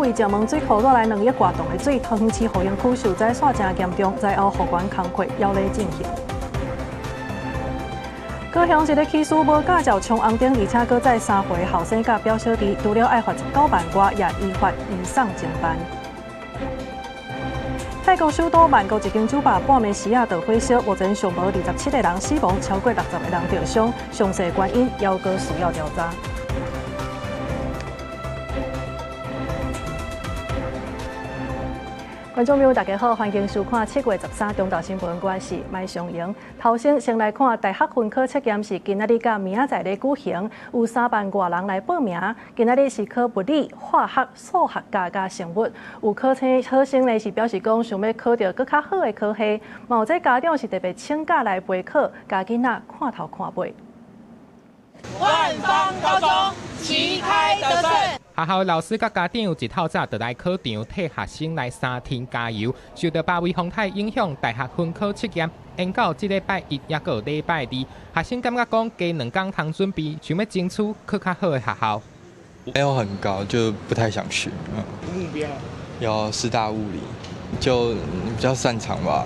為石門水庫帶來2億外噸的水，桃園市湖營區受災煞誠嚴重，災後復原工課猶咧進行。高雄一个起訴無駕照衝紅燈，而且閣載3歲後生佮表小弟，除了愛罰19萬外，也依法移送偵辦。泰國首都曼谷一間酒吧半暝時仔著火燒，目前上無27個人死亡，超過60個人著傷，詳細原因猶閣需要調查。觀眾朋友，大家好，歡迎收看7月13中晝新聞，我是麥尚瑩。頭先先來看大學分科測驗是今仔日佮明仔載咧舉行，有3萬外人來報名。今仔日是考物理、化學、數學佮佮生物。有考生呢是表示講想欲考著閣較好的科系，嘛有這家長是特別請假來陪考，共囡仔看頭看尾。萬芳高中旗開得勝。學校老師佮家長一透早就來考場替學生來三天加油。受到八維風台影響，大學分科測驗延到這禮拜一，抑閣有禮拜二。學生感覺講加兩工通準備，想欲爭取考較好的學校。沒有很高，就不太想去。目標要師大物理，就比較擅長吧。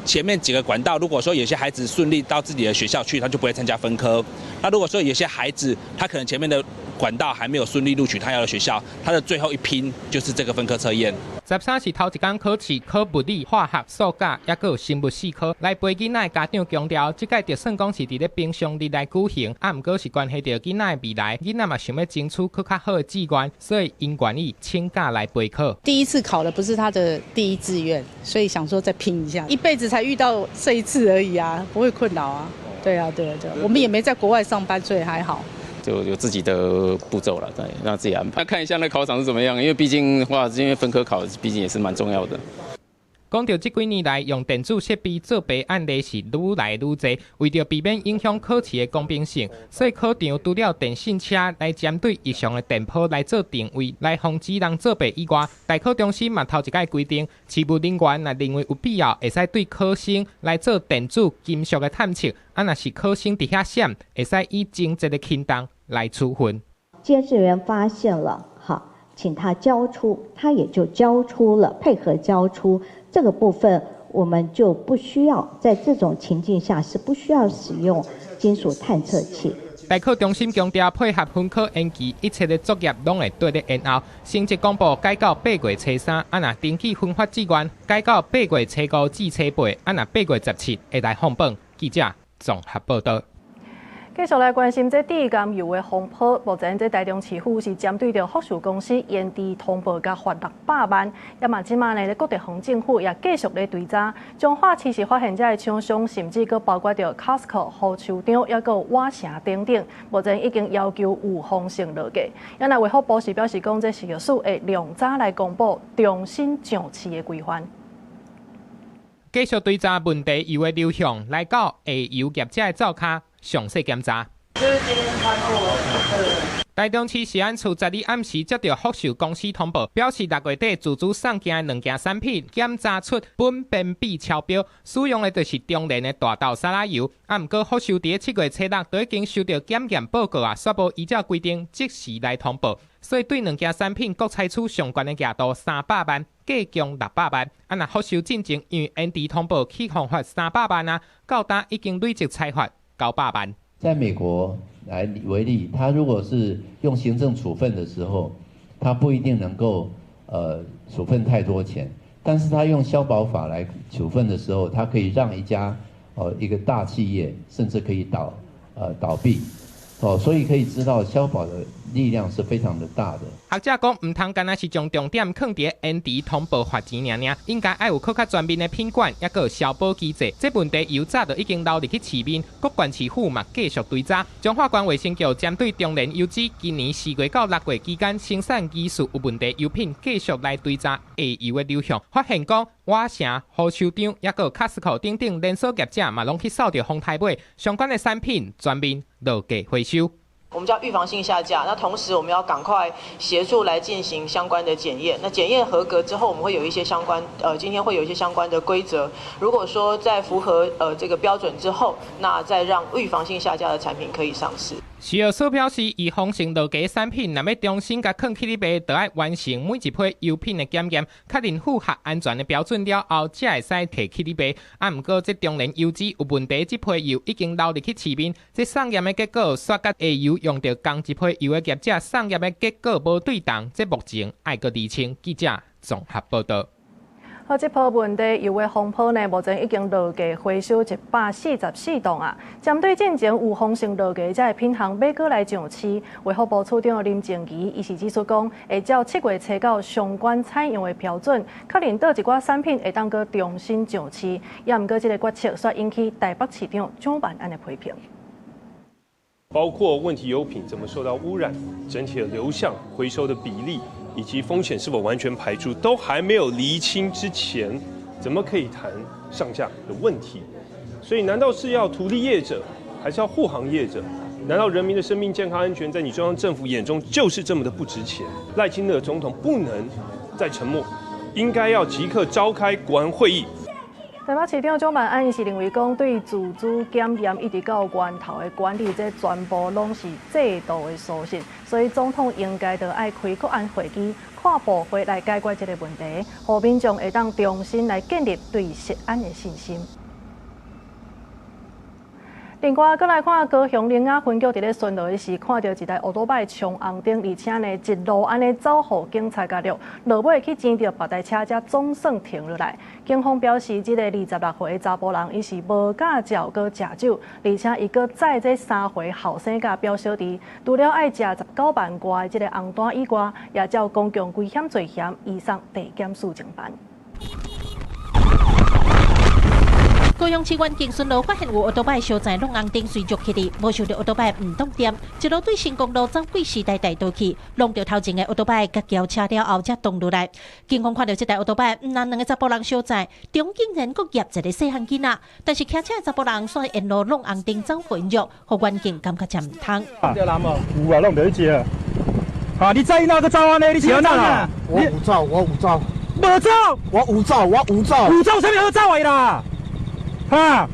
前面幾個管道，如果說有些孩子順利到自己的學校去，他就不會參加分科。那如果說有些孩子，他可能前面的管道還沒有順利錄取他要的學校，他的最後一拼就是這個分科測驗。13是頭一工考試，考物理、化學、數甲，抑閣有生物四科。來陪囡仔的家長強調，這屆就算講是佇咧平常日來舉行，啊，毋過是關係著囡仔的未來，囡仔嘛想欲爭取考較好的志願，所以𪜶願意請假來陪考。第一次考的不是他的第一志願，所以想說再拼一下，一輩子才遇到這一次而已啊，不會困擾啊。對啊，對啊，對，我們也沒在國外上班，所以還好。就有自己的步驟了，對，讓自己安排。那看一下那考場是怎麼樣，因為畢竟話，因為分科考，畢竟也是蠻重要的。講到這幾年來，用電子設備作弊案例是愈來愈濟，為著避免影響考試的公平性，所以考場除了電信車來針對異常的電波來做定位，來防止人作弊以外，大考中心嘛頭一擺規定，事務人員若認為有必要，會使對考生來做電子金屬的探測，啊，若是考生佇遐閃，會使以情節的輕重來處分。監視員發現了，好，請他交出，他也就交出了，配合交出這個部分，我們就不需要在這種情境下是不需要使用金屬探測器。大考中心強調，配合分科延期，一切的作業攏會綴咧延後。成績公布改到8月初3，啊若登記分發志願改到8月初5至初8，啊若8月17會來放榜。記者綜合報道。繼續來關心這致甘油的風波。目前這台中市府是針對著福壽公司延遲通報，共罰600萬。也嘛這馬呢，各地方政府也繼續咧追查。彰化市是發現這个廠商，甚至閣包括著 Costco、魚市場，抑閣有瓦城等等。目前已經要求預防性落架。也若衛福部是表示講，這食藥署會量早來公布重新上市的規範。繼續追查問題油的流向，來到下游業者的灶跤詳細檢查。台中市食安處昨日暗時接到福壽公司通報，表示6月底自主送件的兩件產品檢查出苯苯芘超標，使用的就是中煉的大豆沙拉油。啊，毋過福壽佇7月初6就已經收到檢驗報告啊，煞無依照規定即時來通報，所以對兩件產品各採取上懸的額度300萬，計共600萬。啊，若福壽進前因為延遲通報去予罰300萬啊，到今已經累積裁罰900萬。在美國來為例，他如果是用行政處分的時候，他不一定能夠處分太多錢，但是他用消保法來處分的時候，他可以讓一家一個大企業甚至可以倒閉。哦，所以可以知道消保的力量是非常的大的。學者講，毋通干焦是將重點放佇延遲通報罰錢爾爾，應該愛有閣較全面的品管，抑閣有消保機制。這問題由早就已經流入去市面，各縣市府嘛繼續追查。彰化縣衛生局針對中煉油脂今年4月到6月期間生產疑似有問題油品，繼續來追查下游的流向，發現講瓦城、魚市場，抑閣 Costco 等等連鎖業者嘛，攏去掃著風颱尾，相關的產品全面落架回收。我們叫預防性下架，那同時我們要趕快協助來進行相關的檢驗。那檢驗合格之後，我們會有一些相關，今天會有一些相關的規則。如果說在符合這個標準之後，那再讓預防性下架的產品可以上市。食食藥署表示，預防性落架產品，若欲重新共囥起咧賣，就愛完成每一批油品的檢驗，確認符合安全的標準了後，才會使提起咧賣。啊，毋過這中煉油脂有問題，這批油已經流入去市面，這送驗的結果煞佮下游用著仝一批油的業者送驗的結果無對同，這目前愛閣釐清。記者綜合報道。好，這波問題油的風波呢，目前已經落架回收144棟啊。針對進前有風聲落架這个品項欲閣來上市，衛福部次長林靜儀伊是指出講，會照7月初到相關採用的標準，確認佗一寡產品會當閣重新上市。也毋過這个決策煞引起台北市長蔣萬安的批評。包括問題油品怎麼受到污染、整體的流向、回收的比例，以及風險是否完全排除，都還沒有釐清之前，怎麼可以談上架的問題？所以，難道是要圖利業者，還是要護航業者？難道人民的生命健康安全在你中央政府眼中就是這麼的不值錢？賴清德總統不能再沉默，應該要即刻召開國安會議。台北市長蔣萬安伊是認為講，對自主檢驗一直到源頭的管理，這全部攏是制度的疏失，所以總統應該著愛開國安會議，跨部會來解決這个問題，予民眾會當重新來建立對食安的信心。另外，閣來看高雄苓雅分局佇咧巡邏的時，看著一台歐多擺衝紅燈，而且呢一路按呢走，予警察共掠，落尾去纏著別台車，才總算停落來。警方表示，這个26歲的查埔人，伊是無駕照閣食酒，而且伊閣載這三歲後生佮表小弟，除了愛食19萬外的這个紅單以外，也照公共危險罪嫌移送地檢署偵辦。高雄市環境巡邏發現有歐多擺小載挵紅燈隨著起哩，無想著歐多擺毋擋點，一路對新公路走過時代大道去，挵著頭前的歐多擺共轎車了後才擋落來。警方看著這台歐多擺，毋但兩个查埔人相載，中竟然閣挾一个細漢囡仔，但是騎車的查埔人煞沿路挵紅燈走混入，予員警感覺真毋通。有啊，攏袂記啊。啊，你在意那個照案呢？你是按怎啦？我有照，我有照。無照？我有照，我有照。有照啥物好走的啦？哈！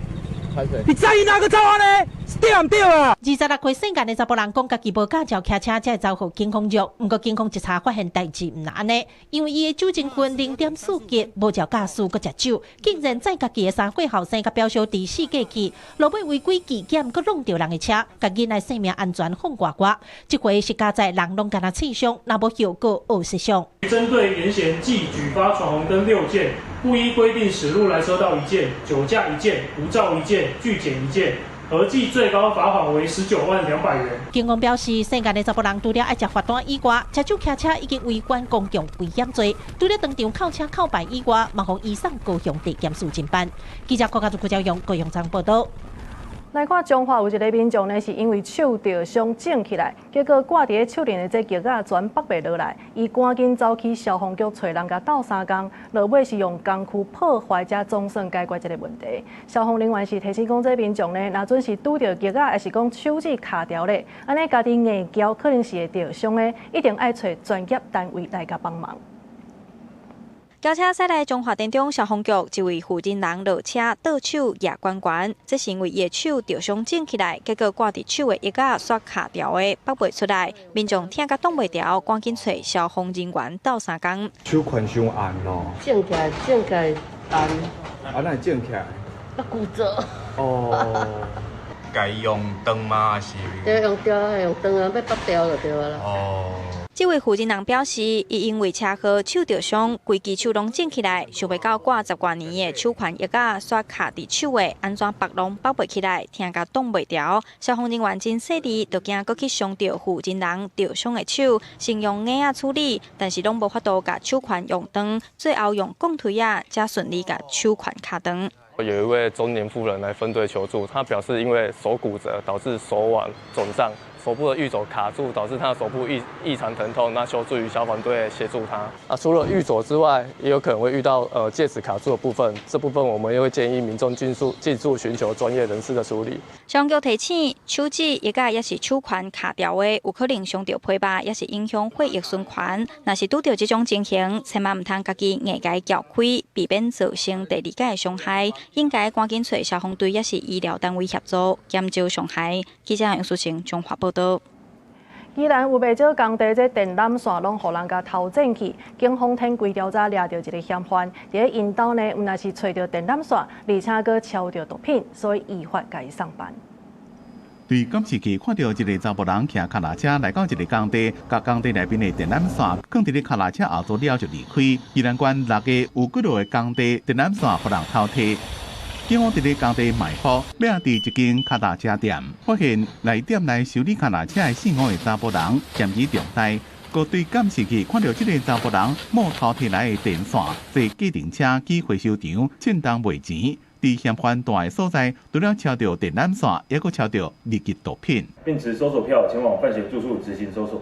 你在意哪个走啊呢？對毋對啊？26歲姓顏的查埔人講，家己無駕照騎車，才會遭予警方捉。毋過警方一查發現代誌毋若按呢，因為伊的酒精分0.47，無照駕駛，閣食酒，竟然載家己的三歲後生佮表小弟四界去，落尾違規拒檢，閣挵著人的車，共囡仔性命安全放外外。這回是駕載人攏敢若刺傷，若無後果惡失傷。針對嚴賢計舉發闖紅燈6件，不依規定駛入來車道1件，酒駕1件，無照1件，拒檢1件。合計最高罰款為190,200元。警方表示，姓顏的查埔人除了愛食罰單以外，食酒騎車已經違反公共危險罪，除了當場扣車扣牌以外，嘛予移送高雄地檢署偵辦。記者郭家祖、郭昭勇、高雄站報道。來看彰化有一个民眾呢，是因為手著傷腫起來，結果掛佇咧手鏈的這夾仔全縛袂落來，伊趕緊走去消防局揣人共鬥相共，落尾是用工具破壞，才總算解決這个問題。消防人員是提醒講，這民眾呢，若準是拄著夾仔，抑是講手指卡著咧，按呢家己硬撬可能是會著傷的，一定愛揣專業單位來共幫忙。轎車駛來彰化田中消防局，一位負責人落車倒手舉懸懸，這是因為伊的手著傷腫起來，結果掛佇手的夾仔煞卡牢的，縛袂出來。民眾疼甲擋袂牢，趕緊揣消防人員鬥相共。手環傷紅哦。腫起來，腫起來紅。啊，哪會腫起來？啊，骨折。哦。該用斷嗎？還是？對，用吊，用斷啊，欲縛牢就對啦。哦。這位負責人表示，伊因為車禍手著傷，規支手攏腫起來，想袂到掛10外年的手環夾仔煞卡佇手的，按怎縛攏縛袂起來，疼甲擋袂牢。消防人員真細膩，就驚閣去傷著負責人著傷的手，先用夾仔處理，但是攏無法度共手環用斷，最後用鋼錘仔才順利共手環卡斷。有一位中年婦人來分隊求助，她表示因為手骨折導致手腕腫脹，手部的玉肘卡住，導致她的手部異常疼痛，那求助於消防隊協助她。啊，除了玉肘之外，也有可能會遇到戒指卡住的部分，這部分我們也會建議民眾盡速盡速尋求專業人士的處理。消防局提醒，手指夾仔抑是手環卡牢的，有可能傷著皮肉，抑是影響血液循環。若是拄著這種情形，千萬毋通家己硬共撬開，避免造成第二擺的傷害。應該趕緊揣消防隊抑是醫療單位協助，減少傷害。記者楊淑晴綜合報道。道。宜蘭有袂少工地這電纜線攏予人共偷剪去，警方天規調查掠著一个嫌犯，佇咧𪜶兜呢，毋但是揣著電纜線，而且閣撨著毒品，所以依法共伊送辦。佇監視器看著一个查埔人騎跤踏車來到一个工地，共工地內面的電纜線囥佇咧跤踏車後座了就離開。宜蘭縣六个有幾落个工地電纜線予人偷提。警方佇咧工地埋伏，尾仔佇一間跤踏車店發現來店內修理跤踏車的姓吳的查埔人嫌疑重大，閣對監視器看著這个查埔人摸偷提來的電線，坐計程車去回收場稱重賣錢。佇嫌犯蹛的所在，除了撨著電纜線，猶閣撨著二級毒品，並持搜索票前往犯嫌住處執行搜索，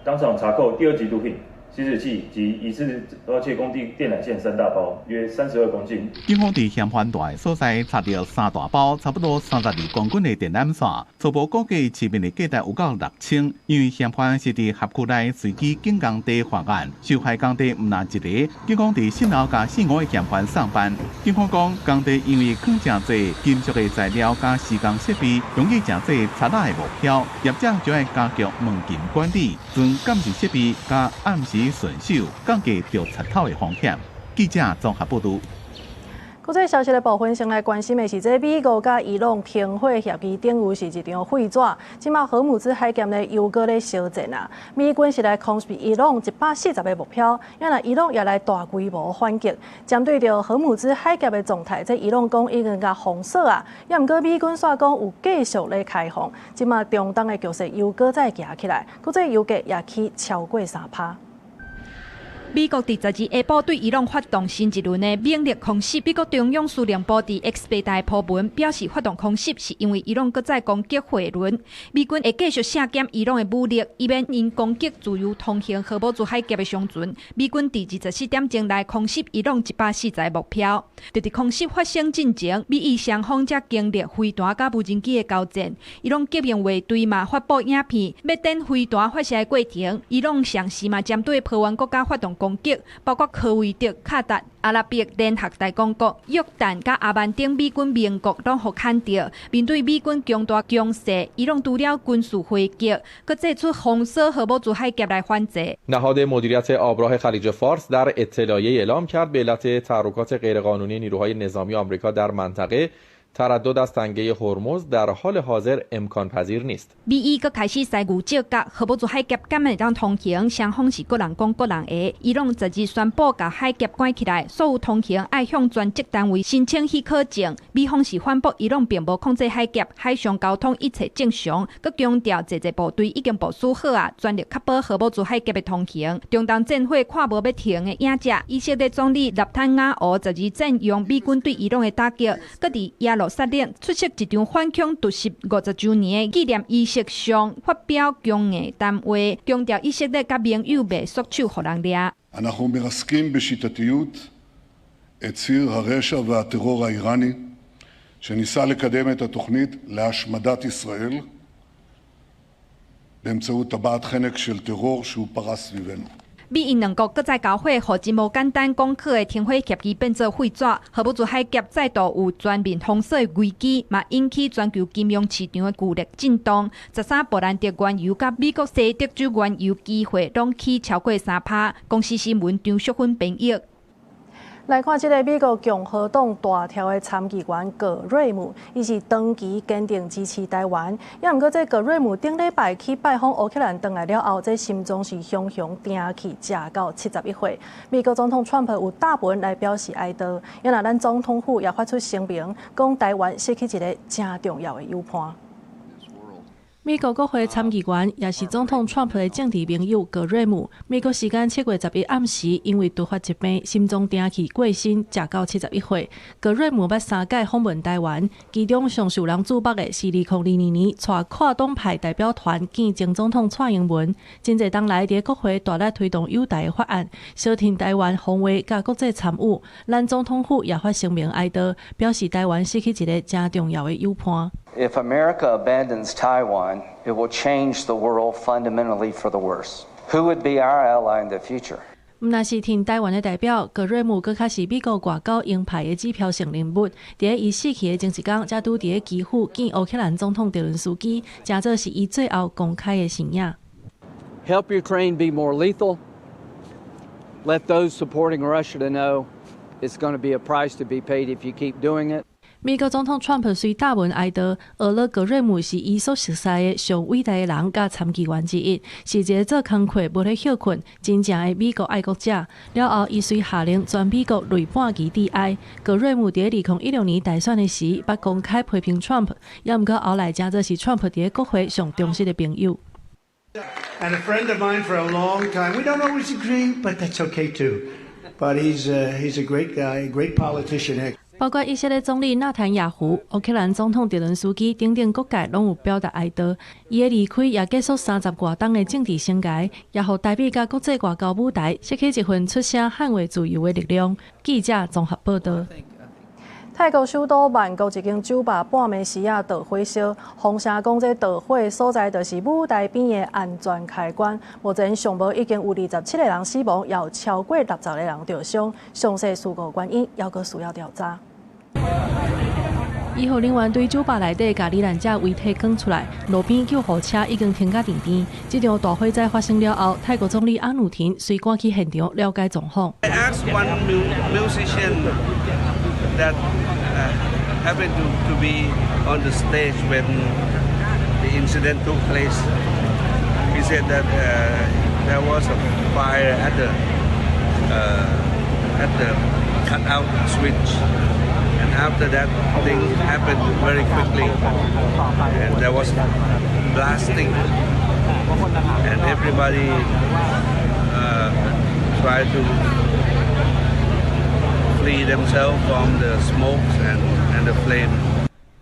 當場查扣第二級毒品、吸食器及疑似盜竊工地電纜線三大包，約32公斤。警方佇嫌犯蹛的所在查著三大包，差不多32公斤的電纜線，初步估計市面的價值有到6000。因為嫌犯是佇轄區內隨機進工地犯案，受害工地毋但一个。警方佇訊後共姓吳的嫌犯送辦。警方講，工地因為囥誠濟金屬的材料佮施工設備，容易成做賊仔的目標，業者就愛加強門禁管理，裝監視設備佮暗時巡守，降低著賊偷的風險。記者綜合報導。國際消息的部分，先來關心的是，這美國佮伊朗停火協議等於是一張廢紙。這馬荷姆茲海峽呢又閣咧燒戰啊！美軍是來空襲伊朗140個目標，猶若伊朗也來大規模反擊。針對著荷姆茲海峽的狀態，這伊朗講已經共封鎖啊，猶毋過美軍煞講有繼續咧開放。這馬中東的局勢又閣再行起來，國際油價也起超過3%。美國佇12下晡對伊朗發動新一輪的猛烈空襲。美國中央司令部佇 X 平台鋪文表示，發動空襲是因為伊朗閣再攻擊貨輪。美軍會繼續削減伊朗的武力，以免𪜶攻擊自由通行荷姆茲海峽的商船。美軍佇24點鐘內空襲伊朗140個目標。佇佇空襲發生進前，美伊雙方才經歷飛彈佮無人機的交戰。伊朗革命衛隊嘛發布影片，欲等飛彈發射的過程。伊朗同時嘛針對波灣國家發動攻擊，包括科威特、卡達、阿拉伯聯合大公國、約旦佮阿曼等美軍盟國攏予砍著。面對美軍強大攻勢，伊朗除了軍事回擊，閣祭出封鎖荷姆茲海峽來反制。 نهاد مدیریت آبراه خلیج فارس در اطلاعیه‌ای اعلام کرد به علت تحرکات غیرقانونی نیروهای نظامی آمریکا در منطقه تردد از تنگه هرمز در حال حاضر امکان پذیر نیست。美伊閣開始使牛角角，荷姆茲海峽敢會當通行？雙方是各人講各人的。伊朗12宣布共海峽關起來，所有通行愛向專責單位申請許可證。美方是反駁伊朗並無控制海峽，海上交通一切正常。閣強調這個部隊已經部署好啊，全力確保荷姆茲海峽的通行。中東戰火看無欲停的影子，以色列總理納坦雅胡12讚揚美軍對伊朗的打擊，閣佇耶路撒冷出席一場反恐突襲50週年的紀念儀式上，發表強硬談話，強調以色列佮盟友袂縮手予人掠。 אנחנו מרסקים בשיטתיות את ציר הרשע והטרור האיראני שניסה לקדם את התוכנית להשמדת ישראל באמצעות טבעת חנק של טרור שהוא פרס סביבנו. 美伊兩國閣再交火，予真無簡單講好的停火協議變做廢紙，荷姆茲海峽再度有全面封鎖的危機，嘛引起全球金融市場的劇烈震盪。13布蘭特原油佮美國西德州原油期貨攏起超過3%。公視新聞張淑芬編譯。來看這个美國共和黨大條的參議員葛瑞姆，伊是長期堅定支持台灣。猶毋過，這葛瑞姆頂禮拜去拜訪烏克蘭，轉來了後，這心臟是雄雄定去，食到71歲。美國總統川普有貼文來表示哀悼，猶若咱總統府也發出聲明，講台灣失去一个誠重要的友伴。美國國會參議員，也是總統川普的政治盟友葛瑞姆，美國時間7月11暗時，因為突發疾病，心臟停氣過身，食到71歲。葛瑞姆捌三擺訪問台灣，其中上受人矚目的是2022年帶跨黨派代表團見前總統蔡英文。真濟冬來佇國會大力推動友台的法案，相挺台灣防衛佮國際參與。咱總統府也發聲明哀悼，表示台灣失去一个誠重要的友伴。 If America abandons Taiwan, it will change the world fundamentally for the worse. Who would be our ally in the future? 毋但是挺台灣的代表，葛瑞姆閣較是美國外交鷹派的指標性人物。佇咧伊死去的前一工，才拄佇咧基輔見烏克蘭總統澤倫斯基，成做是伊最後公開的身影。 Help Ukraine be more lethal. Let those supporting Russia to know it's going to be a price to be paid if you keep doing it. 美國總統川普雖悼文哀悼，呵咾葛瑞姆是伊所熟似的上偉大的人佮參議員之一，是一个做工課無咧歇睏、真正的美國愛國者。了後，伊隨下令全美國累半旗致哀。葛瑞姆佇2016年大選的時，捌公開批評川普，也毋過後來成做是川普佇咧國會上忠實的朋友。 And a friend of mine for a long time. We don't always agree, but that's okay too. But he's a great guy, a great politician. 包括以色列總理納坦雅胡、烏克蘭總統澤倫斯基等等各界攏有表達哀悼。伊的離開也結束30外冬的政治生涯，也予台美佮國際外交舞台失去一份出聲捍衛自由的力量。記者綜合報道。泰國首都曼谷一間酒吧半暝時仔著火燒，風聲講這著火所在就是舞台邊的安全開關。目前上無已經有27個人死亡，也有超過60個人著傷。詳細事故原因猶閣需要調查。醫護人員對酒吧內底共罹難者遺體扛出來，路邊救護車已經停甲陣邊。這場大火災發生了後，泰國總理阿努廷隨趕去現場了解狀況。 I asked one musician that happened to be on the stage when the incident took place. He said that there was a fire at the cutout switch. And after that, things happened very quickly. And there was blasting. And everybody tried to flee themselves from the smokes and the flame.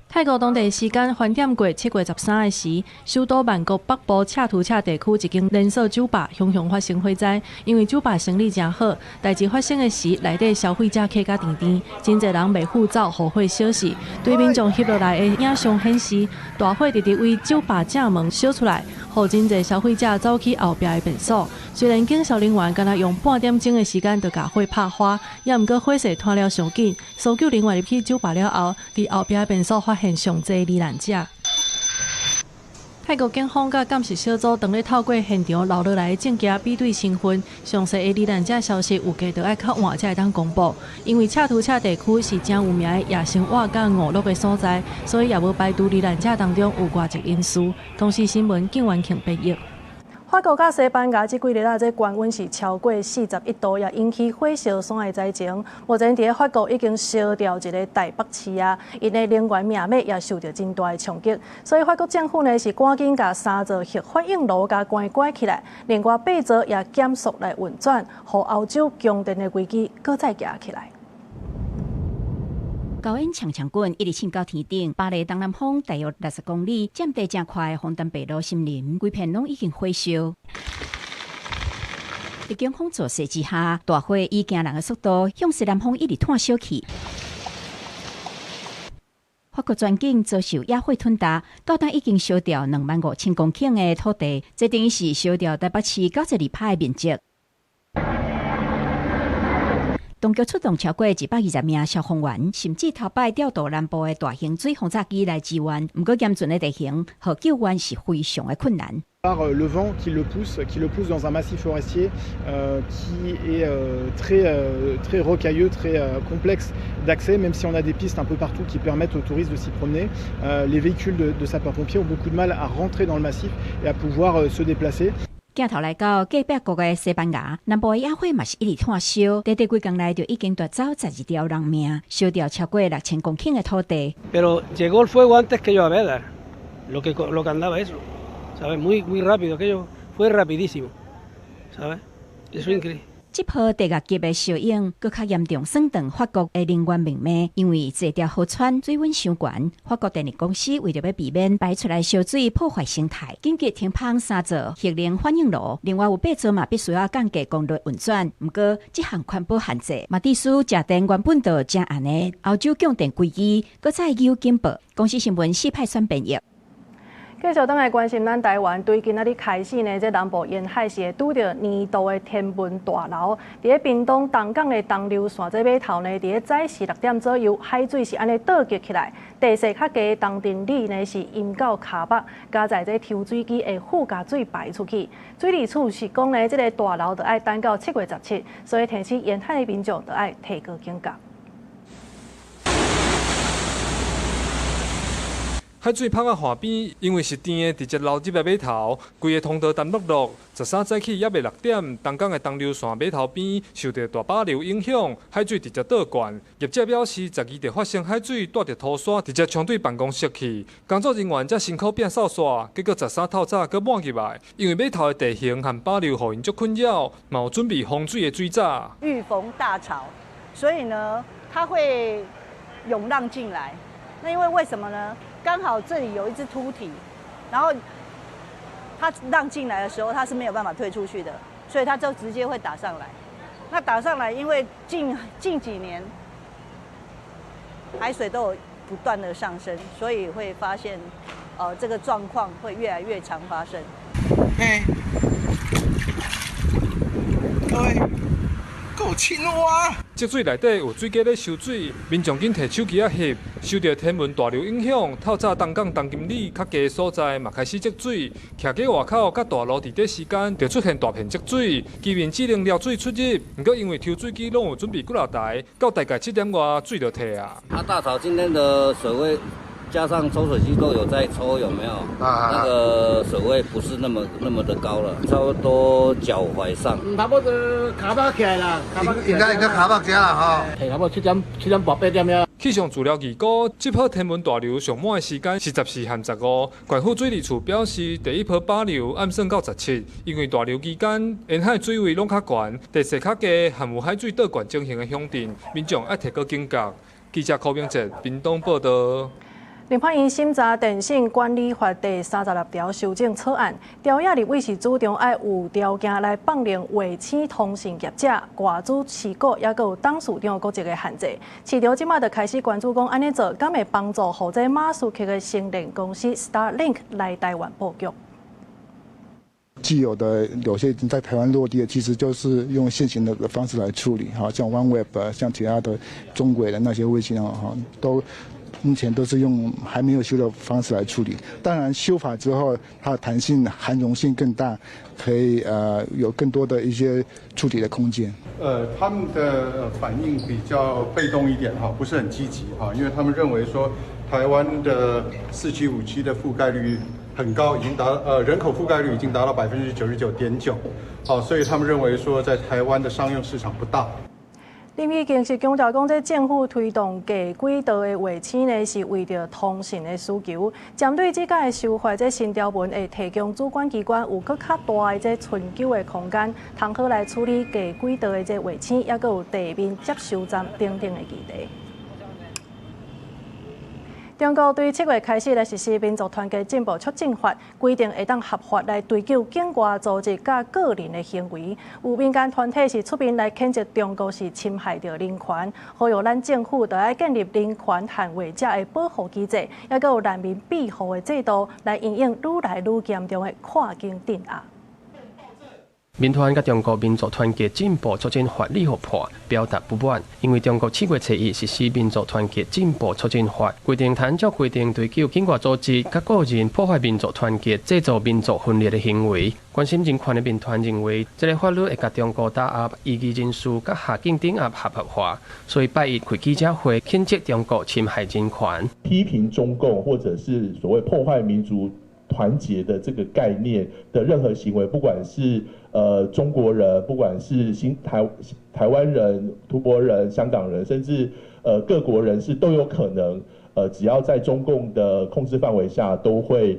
泰國當地時間翻點過7月13的時，首都曼谷北部恰圖恰地區一間連鎖酒吧雄雄發生火災。因為酒吧生意誠好，代誌發生的時，內底消費者客甲澹澹，真濟人袂赴走，予火燒死。對民眾翕落來的影像顯示，大火直直對酒吧正門燒出來，予真濟消費者走去後壁的便所。雖然警消人員敢若用半點鐘的時間就共火拍花，也毋過火勢湠了傷緊。搜救人員入去酒吧了後，佇後壁的便所發現上濟罹難者。泰國警方佮鑑識小組當咧透過現場留落來的證據比對身份，詳細的罹難者消息預計著愛較晚才會當公布。因為恰圖恰地區是誠有名的夜生活佮娛樂的所在，所以也無排除罹難者當中有外籍人士。公視新聞景元慶編譯。法國佮西班牙這幾日啊，這高溫是超過41度，也引起火燒山的災情。目前佇咧法國已經燒掉一个台北市啊，𪜶的能源命脈也受著真大的衝擊。所以法國政府呢是趕緊共三座核反應爐共關關起來，另外八座也減速來運轉，予歐洲供電的危機閣再加起來。高煙強強滾，一直衝到天頂。巴黎東南方大約60公里，佔地誠寬的鳳丹白露森林，規片攏已經火燒。佇警方造勢之下，大火以驚人的速度向西南方一直湠燒去。法國全境遭受野火吞噬，到今已經燒掉25,000公頃的土地，這等於是燒掉台北市92%的面積。當局出動超過120名消防員，甚至頭擺調度南部的大型水轟炸機來支援。毋過嚴峻的地形予救援是非常的困難。 Par le vent qui le pousse dans un massif forestier qui est très, très rocailleux, très complexe d'accès, même si on a des pistes un peu partout qui permettent aux touristes de s'y promener. Les véhicules de sapeurs-pompiers ont beaucoup de mal à rentrer dans le massif et à pouvoir se déplacer. 鏡頭來到隔壁國的西班牙，南部的野火嘛是一直湠燒，短短幾工內就已經奪走12條人命，燒掉超過6000公頃的土地。 Pero llegó el fuego antes que yo a ver lo que andaba eso, ¿sabes? Muy muy rápido, aquello fue rapidísimo, ¿sabes? Eso es increíble. 這波地獄級的燒湧，閣較嚴重，損斷法國的能源命脈，因為這條河川水溫傷懸，法國電力公司為著欲避免排出來燒水破壞生態，緊急停放三座核能反應爐，另外有八座嘛必須要降低功率運轉。毋過，這項環保限制嘛，致使食電原本就誠絚的歐洲供電危機，閣再有警報。公視新聞四派選編譯。继续转来关心咱台湾，对今仔日开始呢，这南部沿海是会拄著年度的天文大流。伫咧屏东东港的东流线这码头呢，伫咧早时6点左右，海水是按呢倒激起来，地势较低的东镇里呢是淹到跤目，加在这抽水机会附加水排出去。水利署是讲呢，这个大流著爱等到7月17，所以提醒沿海的民众著爱提高警觉。海水拍到岸边，因为是甜的，直接流入来码头，规个通道澹漉漉。13早起犹未6点，东港的东流线码头边受著大把流影响，海水直接倒灌。业者表示，12就发生海水带著土沙直接冲对办公室去，工作人员才辛苦摒扫沙，结果13透早阁满入来，因为码头的地形和把流予𪜶足困扰，嘛有准备防水的水闸。遇逢大潮，所以呢，它会涌浪进来。那因为为什么呢？刚好这里有一只凸体，然后它浪进来的时候，它是没有办法退出去的，所以它就直接会打上来。那打上来，因为近近几年海水都有不断的上升，所以会发现，这个状况会越来越常发生。嘿，对，够青蛙。积水内底有水机咧收水，民众紧提手机仔翕。受著天文大流影响，透早东港东金里较低的所在嘛开始积水，徛街外口佮大路伫短时间就出现大片积水，居民只能撩水出入。毋过因为抽水机拢有准备几若台，到大概7点外水就退啊。啊，大潮今天的水位加上抽水机都有在抽，有没有？啊，那个水位不是那么那么的高了，差不多脚踝上。差不多跤目起来啦，应该应该跤目遮啦吼。差不多7点半8点遐。气象资料预估，这波天文大流上满的时间是14和15。县府水利处表示，第一波把流暗算到17，因为大流期间沿海水位拢较悬，地势较低，含有海水倒灌情形的乡镇，民众爱提高警觉。记者柯明哲屏东报道。立法院审查电信管理法第36条修正草案，朝野立委是主张爱有条件来放任卫星通信业者外资持股，犹阁有董事长国籍的限制。市场这马就开始关注讲，按呢做敢会帮助予这马斯克的星链公司 Starlink 来台湾布局。既有的有些已经在台湾落地的，其实就是用现行的方式来处理，哈，像 OneWeb，像其他的中轨的那些卫星啊，哈，都。目前都是用还没有修的方式来处理。当然，修法之后，它的弹性、涵容性更大，可以有更多的一些处理的空间。他们的反应比较被动一点哈，不是很积极哈，因为他们认为说台湾的4G、5G 的覆盖率很高，已经达人口覆盖率已经达到99.9%，好，所以他们认为说在台湾的商用市场不大。林义经是强调讲，这政府推动低轨道的卫星呢，是为著通讯的需求。针对这个修法，这新条文会提供主管机关有阁较大的这存久的空间，通好来处理低轨道的这卫星，犹阁有地面接收站等等的议题。中国对7月开始来实施民族团结进步促进法，规定会当合法来追究境外组织佮个人的行为。有民间团体是出面来谴责中国是侵害著人权，呼吁咱政府著爱建立人权捍卫者的保护机制，犹阁有难民庇护的制度，来因应愈来愈严重的跨境镇压。民团佮中国民族团结进步促进法立法表达不满，因为中国7月初1实施民族团结进步促进法，规定按照规定追究境外组织佮个人破坏民族团结、制造民族分裂的行为。关心人权的民团认为，这个法律会共中国打压异议人士佮下境镇压合法化，所以拜一开记者会谴责中国侵害人权，批评中共或者是所谓破坏民族团结的这个概念的任何行为，不管是中国人，不管是新台台湾人、吐蕃人、香港人，甚至各国人士都有可能，只要在中共的控制范围下，都会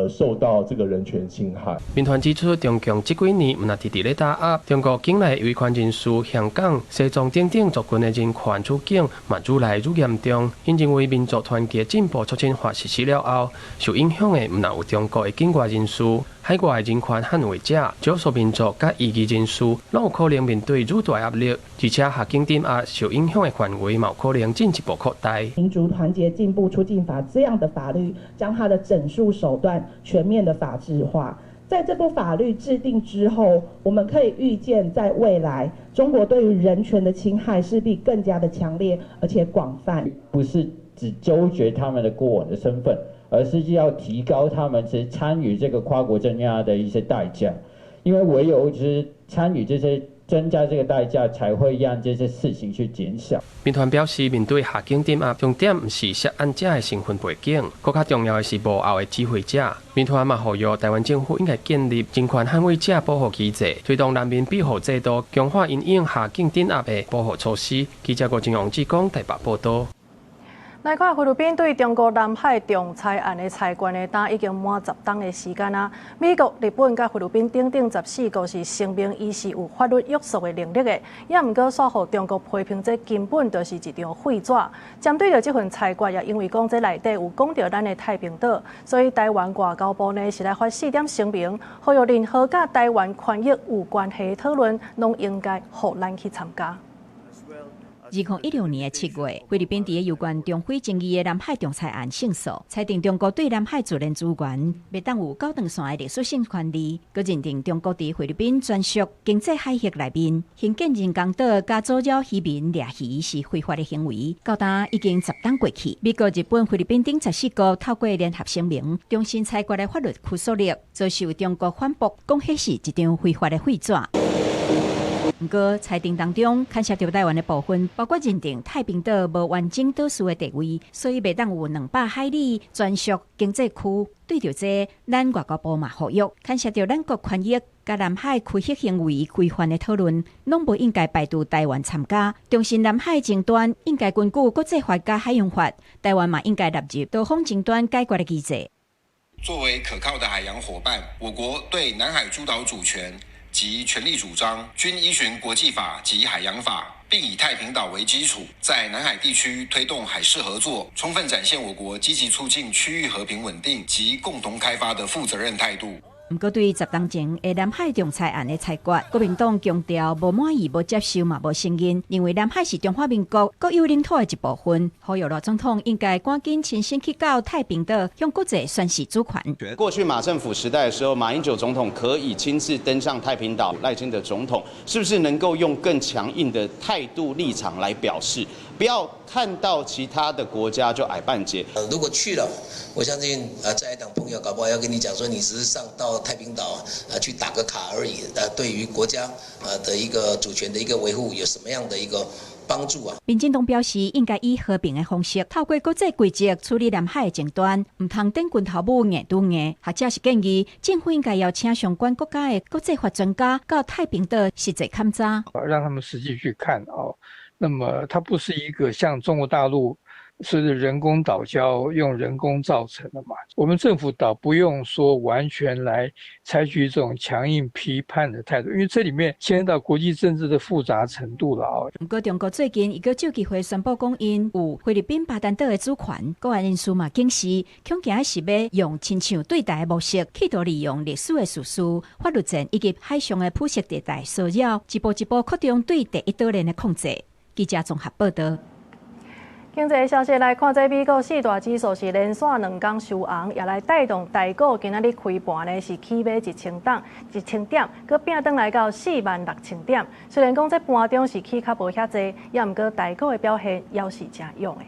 受到这个人权侵害。民团指出，中共这几年毋但直直咧打压中国境内维权人士、香港、西藏等等族群的人权处境，嘛愈来愈严重。𪜶认为民族团结进步促进法实施了后，受影响的毋但有中国的境外人士、海外的人权捍卫者、少数民族佮异议人士，拢有可能面对愈大压力，而且下境镇压受影响的范围，嘛有可能进一步扩大。民族团结进步促进法这样的法律，将它的整肃手段段全面的法制化。在這部法律制定之後，我們可以預見，在未來中國對於人權的侵害勢必更加的強烈而且廣泛。不是只糾結他們的過往的身份，而是要提高他們其實參與這個跨國鎮壓的一些代價，因為唯有就是參與這些增加這個代價，才會讓這些事情去減小。民團表示，面對下境鎮壓，重點毋是涉案者的身份背景，閣較重要的是幕後的指揮者。民團嘛呼籲台灣政府應該建立人權捍衛者保護機制，推動難民庇護制度，強化因應下境鎮壓的保護措施。記者郭正王志剛台北報道。來看菲律賓對中國南海仲裁案的裁決呢，今已經滿10冬的時間啊。美國、日本佮菲律賓等等14國是聲明，伊是有法律約束的能力的，也毋過煞予中國批評，這根本就是一張廢紙。針對著這份裁決，也因為講這內底有講著咱的太平島，所以台灣外交部呢是來發四點聲明，呼籲任何佮台灣權益有關係的討論，攏應該予咱去參加。2016年的7月，菲律賓佇有關中菲爭議的南海仲裁案勝訴，裁定中國對南海自然資源袂當有九長線的歷史性權利，閣認定中國佇菲律賓專屬經濟海域內面興建人工島佮阻擾漁民掠魚是非法的行為。到今已經10冬過去，美國、日本、菲律賓等14國透過聯合聲明，重申裁決的法律拘束力，遭受中國反駁，講彼是一張非法的廢紙。毋過，裁定當中牽涉著台灣的部分，包括認定太平島無完整島嶼的地位，所以袂當有200海里專屬經濟區。對著這，咱外交部嘛呼籲，牽涉著咱國權益佮南海區域行為規範的討論，攏無應該排除台灣參加。重申南海爭端應該根據國際法佮海洋法，台灣嘛應該納入多方爭端解決的機制。作為可靠的海洋夥伴，我國對南海諸島主權及權利主張均依循國際法及海洋法，並以太平島為基礎，在南海地區推動海事合作，充分展現我國積極促進區域和平穩定及共同開發的負責任態度。毋過，對10冬前的南海仲裁案的裁決，國民黨強調無滿意、無接受嘛無承認，認為南海是中華民國國有領土的一部分。呼籲賴總統應該趕緊親身去到太平島，向國際宣示主權。過去馬政府時代的時候，馬英九總統可以親自登上太平島，賴清德總統是不是能夠用更強硬的態度立場來表示？不要看到其他的國家就矮半截。如果去了，我相信在野黨朋友搞不好要跟你講說，你只是上到太平島啊去打個卡而已。對於國家的一個主權的一個維護，有什麼樣的一個幫助啊？民進黨表示，應該以和平的方式，透過國際規則處理南海的爭端，毋通等拳頭母硬拄硬。學者是建議，政府應該邀請相關國家的國際法專家到太平島實際勘查，讓他們實際去看哦。那麼它不是一個像中國大陸是人工島礁用人工造成的嘛？我們政府倒不用說完全來採取這種強硬批判的態度，因為這裡面牽涉到國際政治的複雜程度了啊。毋過中國最近伊閣借機會宣布講，𪜶有菲律賓巴丹島的主權，國安人士嘛警示，恐驚是欲用親像對台的模式，企圖利用歷史的事實、法律戰以及海上的灰色地帶騷擾，一步一步擴張對第一島鏈的控制。記者綜合報道。經濟消息來看，這美國四大指數是連續2工收紅，也來帶動台股今仔日開盤呢是起碼1000檔1000點，閣拚轉來到46,000點。雖然講這盤中是起較無遐濟，也毋過台股的表現猶是誠勇的。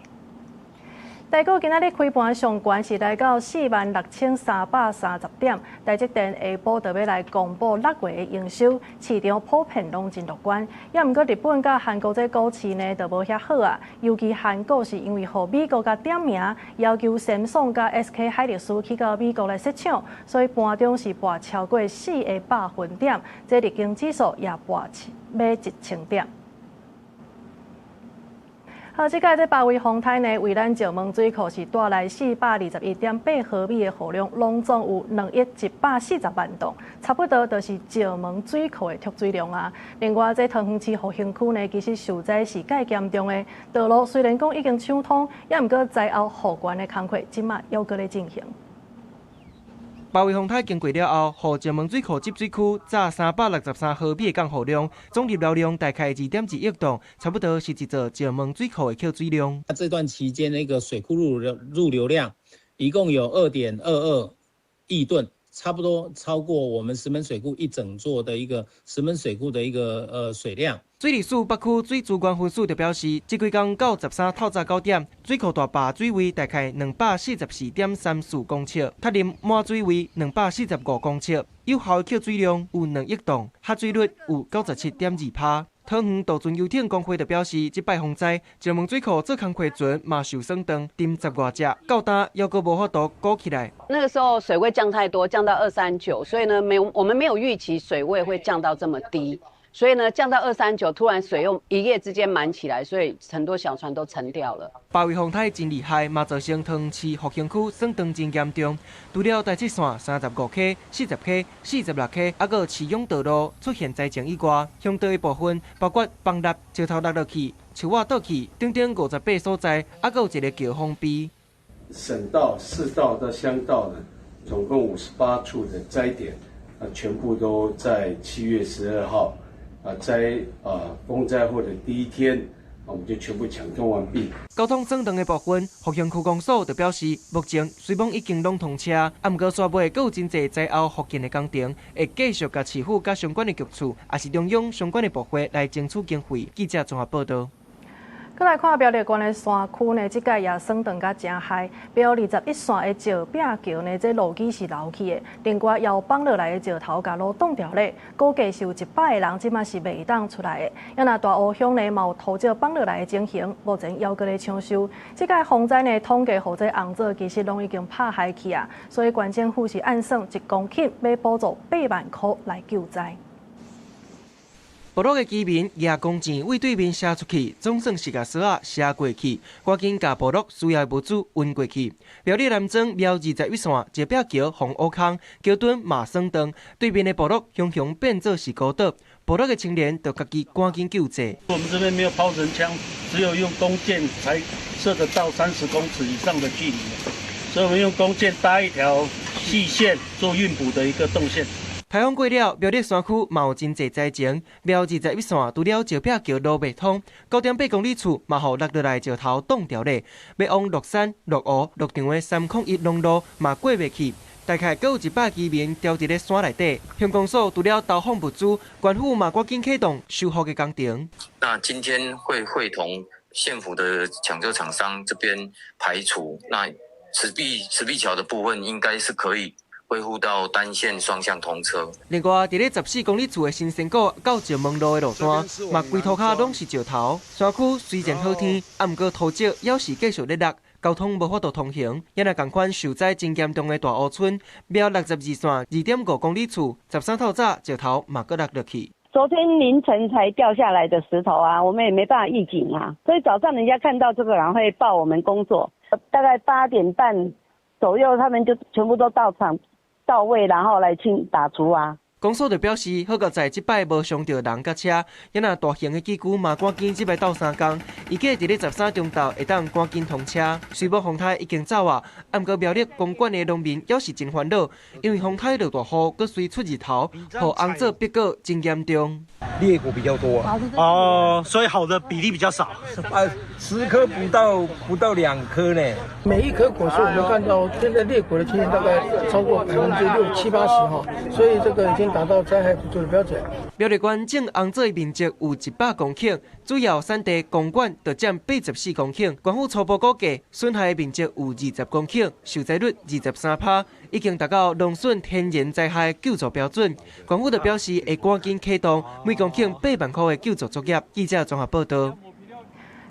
台股今仔日開盤上懸是來到46,330點，台積電下晡就欲來公布6月的營收，市場普遍攏真樂觀。也毋過日本佮韓國這股市呢，就無遐好啊。尤其韓國是因為予美國共點名，要求三星佮 SK 海力士去到美國來設廠，所以盤中是跋超過4個百分點，這日經指數也跋欲1000點。好，這擺這八維風颱呢，為咱石門水庫是帶來421.8毫米的雨量，攏總有2億140萬噸，差不多就是石門水庫的蓄水量啊。另外，這桃園市復興區呢，其實受災是蓋嚴重的，道路雖然講已經暢通，也毋過災後復原的工課，這馬猶閣咧進行。八維風颱經過了後，予石門水庫集水區載363毫米的降雨量，總入流量大概2.2億噸，差不多是一座石門水庫的蓄水量。這段期間，那個水庫入流量一共有2.22亿吨，差不多超过我們石門水庫一整座的一個石門水庫的一個水量。水利署北區水資源分署就表示，這幾工到13透早9點，水庫大壩水位大概244.34公尺，塔林滿水位245公尺，有效的蓄水量有2億噸，含水率有97.2%。桃園渡船遊艇公會就表示，這擺風災，石門水庫做工課船嘛受損斷，沉10外隻，到今猶閣無法度鼓起來。那個時候水位降太多，降到239，所以呢，沒有我們沒有預期水位會降到這麼低，所以呢，降到239，突然水又一夜之間滿起來，所以很多小船都沉掉了。包圍風颱真厲害，嘛造成桃園市復興區損斷真嚴重。除了台七線35溪、40溪、46溪，猶閣市永道路出現災情以外，鄉道的部分包括崩塌、石頭落落去、樹仔倒去等等58所在，猶閣有一個橋封閉。省道、市道到鄉道呢，總共58處的災點，全部都在7月12號。風災後的第一天，我們就全部搶通完畢。交通損斷的部分，復興區公所就表示，目前雖罔已經攏通車，啊，毋過煞尾閣有真濟災後復建的工程，會繼續共市府佮相關的局處，也是中央相關的部會來爭取經費。記者綜合報道。閣來看苗栗縣的山區呢，這擺也損斷甲誠害。苗21線的石壁橋呢，這路基是流去的，另外也有崩落來的石頭共路擋牢咧。估計是有100個人這馬是袂當出來的。啊若大湖鄉呢，嘛有土石崩落來的情形，目前猶閣咧搶修。這擺風災呢，統計予這紅棗其實攏已經拍害去啊，所以縣政府是按算1公頃欲補助8萬箍來救災。部落的居民舉弓箭對對面射出去，總算是共索仔射過去，趕緊共部落需要的物資運過去。苗栗南庄苗21線石壁橋予挖空，橋墩嘛損斷，對面的部落雄雄變做是孤島，部落的青年就家己趕緊救濟。我們這邊沒有拋繩槍，只有用弓箭才射得到30公尺以上的距離，所以我們用弓箭搭一條細線做運補的一個動線。颱風過了，苗栗山區嘛有真濟災情。苗21線除了石壁橋路袂通，9.8公里處嘛予落落來石頭擋牢咧。欲往鹿山、鹿湖、鹿場的301農路嘛過袂去，大概閣有100居民牢佇咧山內底。鄉公所除了投放物資，縣府嘛趕緊啟動修復的工程。那今天會會同縣府的搶救廠商這邊排除，那石壁橋的部分應該是可以恢復到單線雙向通車。另外，佇咧14公里處的新仙谷到石門路的路段，嘛規塗跤攏是石頭。山區雖然好天，啊，毋過土石猶是繼續咧落，交通無法度通行。也若仝款受災真嚴重的大湖村，苗62線2.5公里處，13透早石頭嘛閣落落去。昨天凌晨才掉下來的石頭啊，我們也沒辦法預警啊，所以早上人家看到這個，然後會報我們工作，大概8點半左右，他們就全部都到場。到位，然後來清打除啊。公所就表示，好佳哉這擺無傷著人佮車，也若大型的機具嘛趕緊這擺鬥相共，預計佇咧13中晝會當趕緊通車。雖罔風颱已經走啊，毋過苗栗公館的農民猶是真煩惱，因為風颱落大雨，閣隨出日頭，予紅棗癟果真嚴重。裂果比較多啊，哦，所以好的比例比較少。 10顆不到2顆呢。每一顆果實我們看到現在裂果的情形大概超過60%、70、80哈，所以這個已經達到災害補助的標準。苗栗縣種紅棗的面積有100公頃，主要產地公館就佔84公頃。縣府初步估計，損害的面積有20公頃，受災率23%，已經達到農損天然災害救助標準。縣府就表示會趕緊啟動每公頃8萬箍的救助作業。記者綜合報道。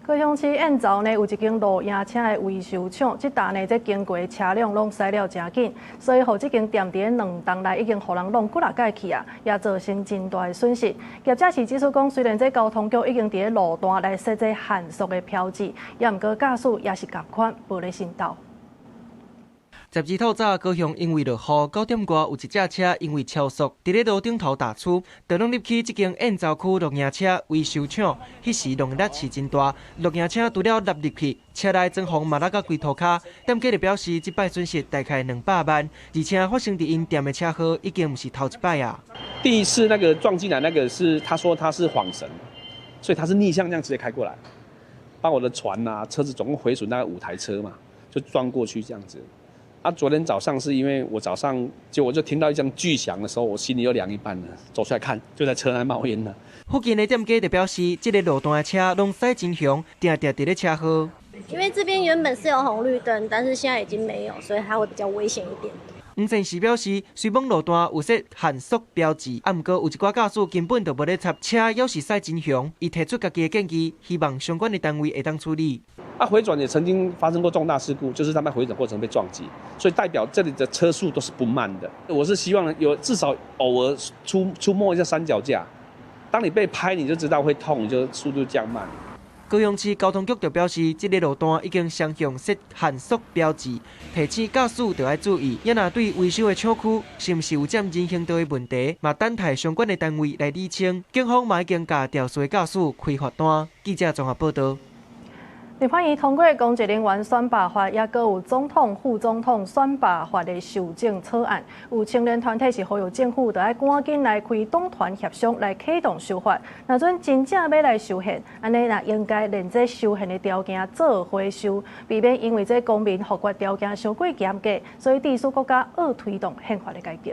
高雄市燕巢呢有一間露營車的維修廠，這搭呢這經過的車輛攏駛了誠緊，所以予這間店佇咧2冬內已經予人弄幾若擺去啊，也造成真大的損失。業者是指出講，雖然這交通局已經佇咧路段來設這限速的標誌，也毋過駕駛也是仝款無咧信道。12透早，高雄因為落雨，9點外有一隻車因為超速，佇咧路頂頭踏出，就攏入去這間燕巢區露營車維修廠。彼時浪力是真大，露營車除了落入去，車內裝潢嘛落甲規塗跤。店家就表示，這擺損失大概200萬，而且發生佇𪜶店的車禍已經毋是頭一擺啊。第一次那個撞進來那個是，他說他是晃神，所以他是逆向這樣直接開過來，把我的船啊車子總共毀損大概5台車嘛，就撞過去這樣子。啊，昨天早上是因為我早上就我就聽到一聲巨響的時候，我心裡就涼一半了。走出來看，就在車內冒煙了。附近的店家就表示，這个路段的車攏駛真兇，定定佇咧車禍。因為這邊原本是有紅綠燈，但是現在已經沒有，所以它會比較危險一點。黃先生表示，雖罔路段有設限速標誌，啊，毋過有一寡駕駛根本就無咧插車，猶是駛真兇。伊提出家己的建議，希望相關的單位會當處理。啊，迴轉也曾經發生過重大事故，就是他們迴轉過程被撞擊，所以代表這裡的車速都是不慢的。我是希望有至少偶爾出沒一下三腳架，當你被拍，你就知道會痛，你就速度降慢。高雄市交通局就表示，這个路段已經雙向設限速標誌，提醒駕駛著愛注意。也若對維修的廠區是毋是有佔人行道的問題，嘛等待相關的單位來理清。警方嘛已經共肇事的駕駛開罰單。記者綜合報道。立法院通過公職人員選罷法，也閣有總統、副總統選罷法的修正草案。有青年團體是呼籲政府，著愛趕緊來開黨團協商來啟動修法。若準真正欲來修憲，按呢若應該連這修憲的條件做伙修，避免因為這公民複決條件傷過嚴格，所以致使國家惡推動憲法的改革。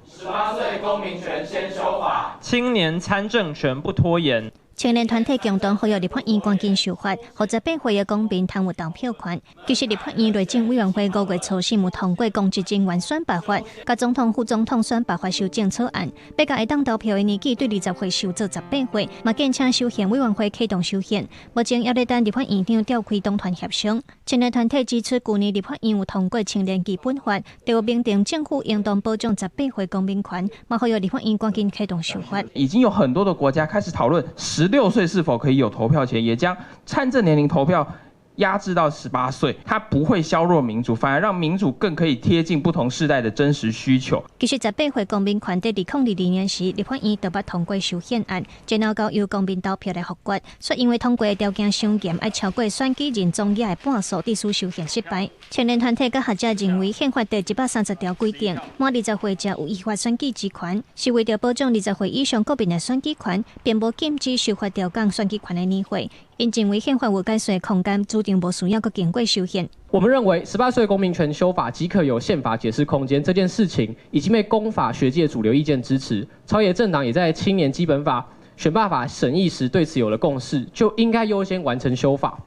18歲公民權先修法，青年參政權不拖延。青年團體共同呼籲立法院趕緊修法，予18歲的公民通有投票權。其實立法院內政委員會5月初四有通過公職人員選罷法，佮總統、副總統選罷法修正草案，欲共會當投票的年紀對20歲修做18歲，嘛建請修憲委員會啟動修憲。目前猶咧等立法院長召開黨團協商。青年團體指出，舊年立法院有通過青年基本法，就明定政府應當保障18歲公民權，嘛呼籲立法院趕緊啟動修法。已經有很多的國家開始討論16歲是否可以有投票權，也將參政年齡投票壓制到18歲，它不會削弱民主，反而讓民主更可以貼近不同世代的真實需求。其實18歲公民權佇2022年時，立法院就捌通過修憲案，然後交由公民投票來複決，卻因為通過的條件傷嚴，愛超過選舉人總額的半數，致使修憲失敗。青年團體佮學者認為，憲法第130條規定，滿20歲者有依法選舉之權，是為著保障20歲以上國民的選舉權，並無禁止修法調降選舉權的年歲。𪜶認為憲法有解釋空間，主張無需要閣經過修憲。我們認為，18歲公民權修法即可有憲法解釋空間，這件事情已經被公法學界主流意見支持。朝野政黨也在青年基本法、選罷法審議時對此有了共識，就應該優先完成修法。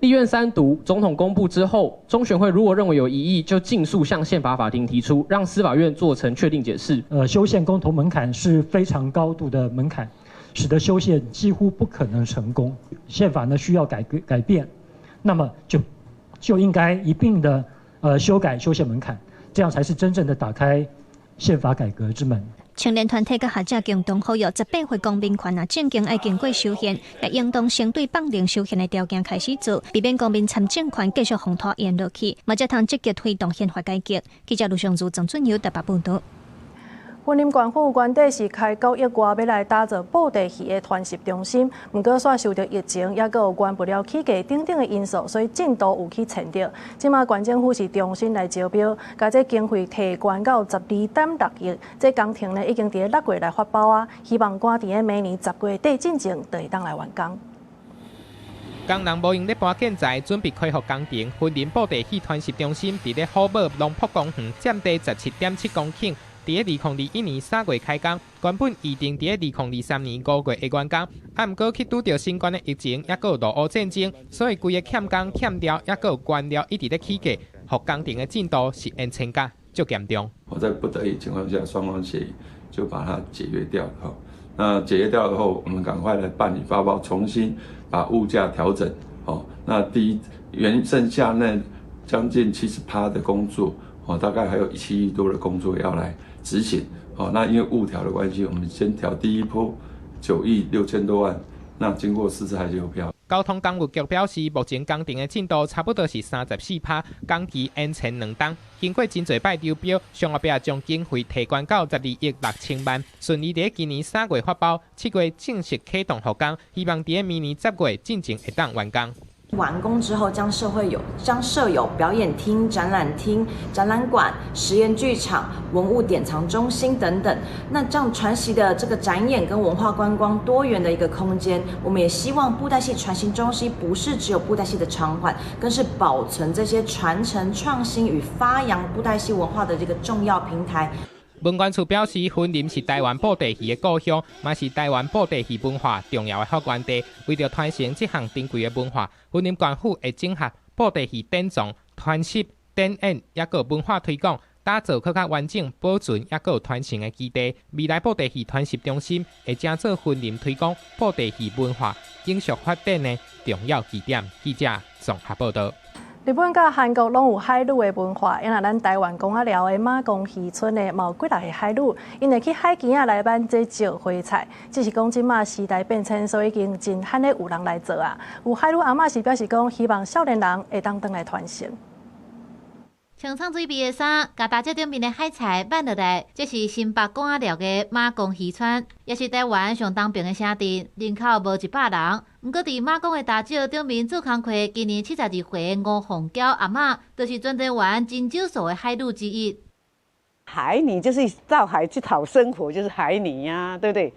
立院三讀，總統公布之後，中選會如果認為有疑義，就盡速向憲法法庭提出，讓司法院做成確定解釋。修憲公投門檻是非常高度的門檻，使得修憲幾乎不可能成功。憲法呢需要改革改變，那麼就應該一併的修改修憲門檻，這樣才是真正的打開憲法改革之門。青年團體佮學者共同呼籲，18歲公民權若正經愛經過修憲，也應當先對放寬修憲的條件開始做，避免公民參政權繼續予拖延落去，嘛才通積極推動憲法改革。記者盧尚如、曾俊友台北報導。雲林縣府原底是開9億外欲來打造布袋戲的傳習中心，毋過煞受著疫情，抑閣有原物料起價等等的因素，所以進度有去延著。這馬縣政府是重新來招標，共這經費提懸到12.6億。這工程呢已經佇6月來發包啊，希望趕佇明年10月底進前就會當來完工。工人無閒咧搬建材，準備開復工程。雲林布袋戲傳習中心佇咧虎堡農圃公園，佔地17.7公頃。佇咧2021年3月開工，原本預定佇咧2023年5月會完工，啊，毋過去拄著新冠的疫情，抑閣有俄烏戰爭，所以規个欠工欠料，抑閣有原料一直咧起價，予工程的進度是延遲甲足嚴重。我在不得已情況下，雙方協議就把它解約掉了。那解約掉了後，我們趕快來辦理發包，重新把物價調整。哦，那第一原剩下那將近70%的工作，哦，大概還有7億多的工作要來執行。哦，那因為物調的關係，我們先調第一波9億6千多萬，那經過4次還是有標。交通工務局表示，目前工程的進度差不多是34%，工期延前2冬。經過真濟擺招標，上後壁將經費提懸到12億6千萬，順利佇今年3月發包，7月正式啟動復工，希望佇明年10月進前會當完工。完工之後，將設有表演廳、展覽廳、展覽館、實驗劇場、文物典藏中心等等。那這樣傳習的這個展演跟文化觀光多元的一個空間，我們也希望布袋戲傳習中心不是只有布袋戲的場館，更是保存這些傳承、創新與發揚布袋戲文化的這個重要平台。文管處表示，雲林是台灣布袋戲的故鄉，嘛是台灣布袋戲文化重要的發源地。為著傳承這項珍貴的文化，雲林縣府會整合布袋戲典藏、傳習、展演，抑閣文化推廣，打造閣較完整保存抑閣傳承的基地。未來布袋戲傳習中心會成做雲林推廣布袋戲文化、永續發展的重要基點。記者綜合報導。日本佮韓國攏有海女的文化，啊若咱台灣公仔寮的馬公漁村的嘛有幾若个海女，𪜶會去海墘仔來挽這石花菜。只是講這馬時代變遷，所以已經真罕咧有人來做啊。有海女阿嬤是表示講，希望少年人會當轉來傳承。穿藏水味的衫，共大石頂面的海菜挽落來，這是新北公仔寮的馬公漁村，也是台灣上東邊的城鎮，人口無100人。毋過佇馬公的大石頂面做工課，今年72歲吳鳳嬌阿嬤，就是全台灣真少數的海女之一。海女就是到海去討生活，就是海女呀，對不對？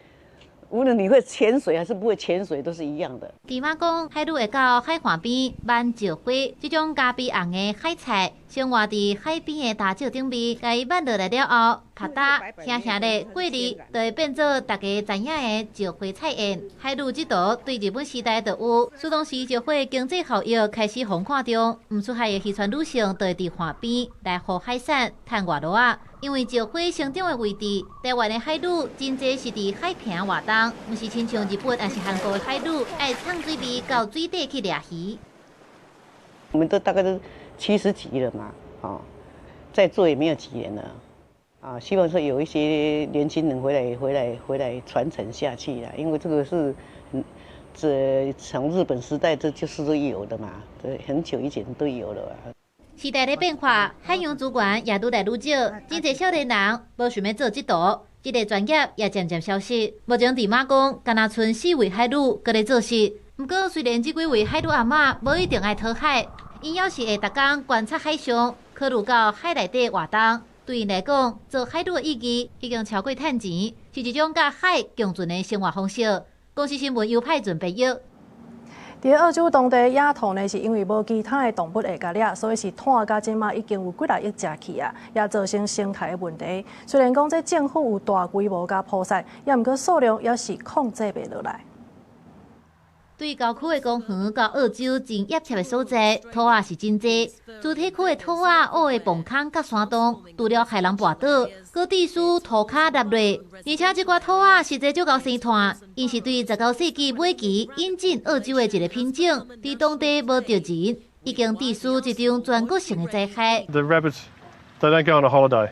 無論你會潛水還是不會潛水，都是一樣的。佇馬公，海女會到海岸邊挽石花，這種咖啡紅的海菜，生活佇海邊的大石頂面，共伊挽落來了後，拍打，輕輕咧過濾，就會變做大家知影的石花菜宴。海女這道對日本時代就有，自當時石花經濟效益開始予看重，毋出海的漁村女性就會佇岸邊來予海產趁外勞仔。因為石花生長的位置，台灣的海女真濟是佇海坪活動，毋是親像日本抑是韓國的海女，愛藏水味到水底去掠魚。我們都大概都70幾了嘛，哦，再做也沒有幾年了，啊，希望說有一些年輕人回來、回來、回來傳承下去啦，因為這個是，這從日本時代這就是有的嘛，這很久以前都有了。時代咧變化，海洋資源也愈來愈少，真濟少年人無想欲做這道，這个專業也漸漸消失。目前佇馬公，敢若賰四位海女閣咧做事。毋過雖然這幾位海女阿嬤無一定愛討海，𪜶猶是會逐工觀察海象，考慮到海內底活動。對𪜶來講，做海女的意義已經超過趁錢，是一種佮海共存的生活方式。公視新聞尤派準編譯。佇澳洲當地野兔呢，是因為無其他的動物會共掠，所以是湠到這馬已經有幾若億隻去啊，也造成生態的問題。雖然講這政府有大規模共撲殺，也毋過數量猶是控制袂落來。對郊區的公園到澳洲真熱切的所在，兔仔是真濟。主體區的兔仔挖的墓坑佮山洞，除了害人跋倒，閣致使塗跤落落。而且這寡兔仔實在足𠢕生湠，𪜶是對19世紀尾期引進澳洲的一個品種，佇當地無著人，已經致使一場全國性的災害。 The rabbits, they don't go on a holiday.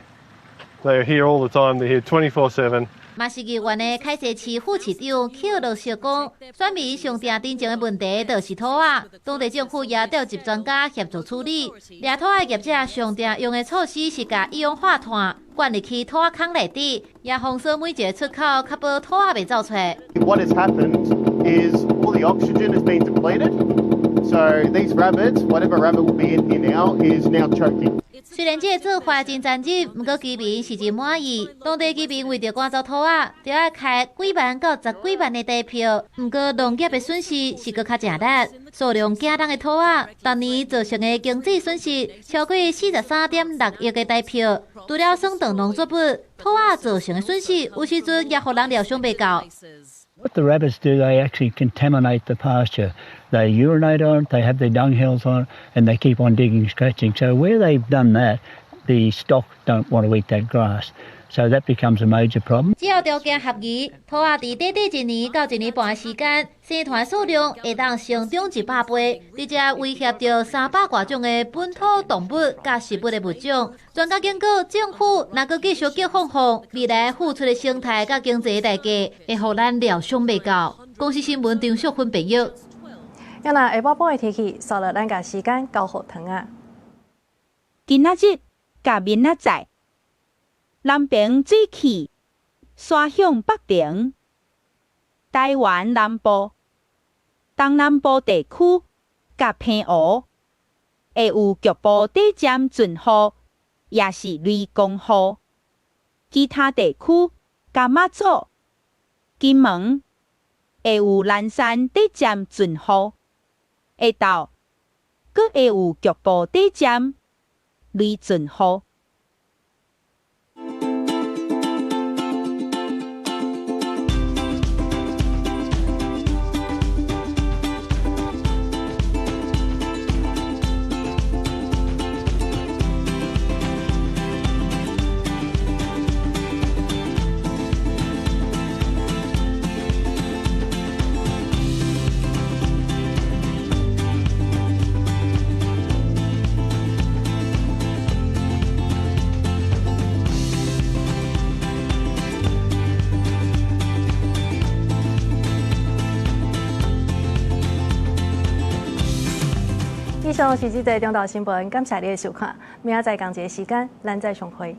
They are here all the time. They're here 24/7. 嘛是議員的凱西市副市長克羅雪講，選民上定真正的問題就是兔仔，當地政府也調集專家協助處理。掠兔仔業者上定用的措施是共一氧化碳灌入去兔仔空內底，也封鎖每一个出口，確保兔仔袂走出來。 What has happened is all the oxygen has been depleted, so these rabbits, whatever rabbit will be in here now, is now choking. 雖然這个做法真殘忍，毋過居民是真滿意。當地居民為著趕走兔仔，著愛開幾萬到十幾萬的台票。毋過農業的損失是閣較誠力，數量驚人的兔仔，逐年造成的經濟損失超過43.6億的台票。除了損斷農作物，兔仔造成的損失，有時陣也予人料想袂到。 What the rabbits do, they actually contaminate the pasture. They urinate on it, they have their dunghills on it, and they keep on digging, scratching. So where they've done that, the stock don't want to eat that grass. So that becomes a major problem. 只要條件合宜，兔仔佇短短一年到一年半的時間，生湠數量會當成長100倍，直接威脅著300外種的本土動物佮植物的物種。專家警告，政府若閣繼續叫放放，未來付出的生態佮經濟代價，會予咱料想袂到。公視新聞張淑芬編譯。啊若下晡晡的天氣，煞落咱共時間交予糖仔。今仔日佮明仔載，南爿水汽，徙向北爿，台灣南部、東南部地區，佮澎湖，會有局部短暫陣雨，抑是雷公雨。其他地區佮馬祖、金門會有零散短暫陣雨，下晝閣會有局部短暫雷陣雨。以上是這節中晝新聞，感謝你的收看。明仔載仝一个時間，咱再相會。